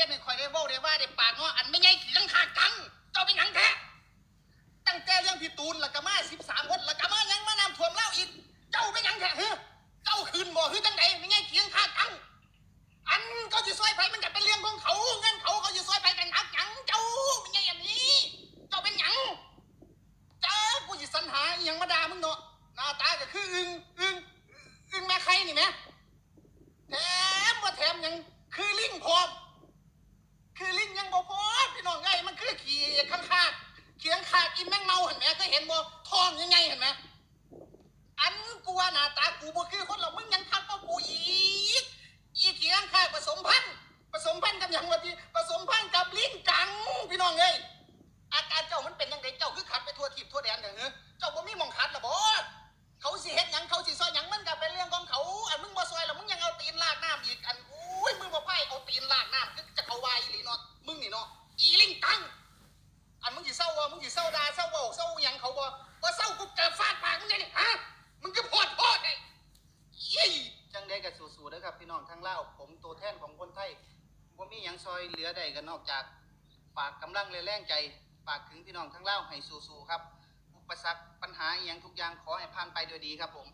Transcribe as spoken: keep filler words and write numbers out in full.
แต่ไม่ค่อยได้เว้าได้ว่าได้ปากเนาะ อันไม่ใหญ่ขี้หลังคากัง เจ้าเป็นหยังแท้ ตั้งแต่เรื่องพี่ตูนแล้วก็มาสิบสามคน แล้วก็มาหยังมาน้ำท่วมลาวอีก เจ้าเป็นหยังแท้ ฮะ เจ้าคืนบ่ คือจังใด ไม่ใหญ่ขี้หลังคากัง อันเขาสิซอยไผมันก็เป็นเรื่องของเขา เงินเขา เขาสิซอยไผกันนักหยัง เจ้าไม่ใหญ่อันนี้ เจ้าเป็นหยัง เจ้า กูสิสรรหาอีหยังมาด่ามึงเนาะ หน้าตาก็คืออึ่ง อึ่ง อึ่งแม่ไข่นี่แหม แถมบ่แถมหยัง คือลิงพร้อม คือลิงยังบ่พอ พี่น้องเอ้ย มันคือขี้ข้างคาก ขี้ข้างคากอีแมงเม่าหั่นแหม เคยเห็นบ่ ท้องใหญ่ๆหั่นแหม อันกูว่าหน้าตากูบ่คือคนหรอก มึงยังทักว่ากูอีก อีขี้ข้างคากผสมพันธุ์ ผสมพันธุ์กับหยังวะติ ผสมพันธุ์กับลิงกัง พี่น้องเอ้ย อาการเจ้ามันเป็นจังได เจ้าคือขัดไปทั่วทิศทั่วแดนเด้อ เจ้าบ่มีหม่องขัดล่ะบ่ เขาสิเฮ็ดหยัง เขาสิซอยหยัง มันก็เป็นเรื่องของเขา อันมึงบ่ซอยแล้วมึงยังเอาตีนลาดน้ำอีก อัน โอ้ย มึงบ่พายเอาตีนลาดน้ำ คือจะเขาว่าอีหลีเนาะ มึงนี่เนาะ อีลิงกัง อันมึงสิเซาบ่ มึงสิเซาด่า เซาเว้า เซาหยังเขาบ่ บ่เซากูจะฟาดปากมึงเด้นี่ ฮะ มึงคือโพดโพดนี่ อี้ จังใดก็สู้ๆเด้อครับพี่น้องทางลาว ผมตัวแทนของคนไทย บ่มีหยังซอยเหลือได้ก็นอกจากฝากกำลังและแรงใจ ฝากถึงพี่น้องทางลาวให้สู้ๆครับ อุปสรรคปัญหาอีหยังทุกอย่างขอให้ผ่านไปด้วยดีครับผม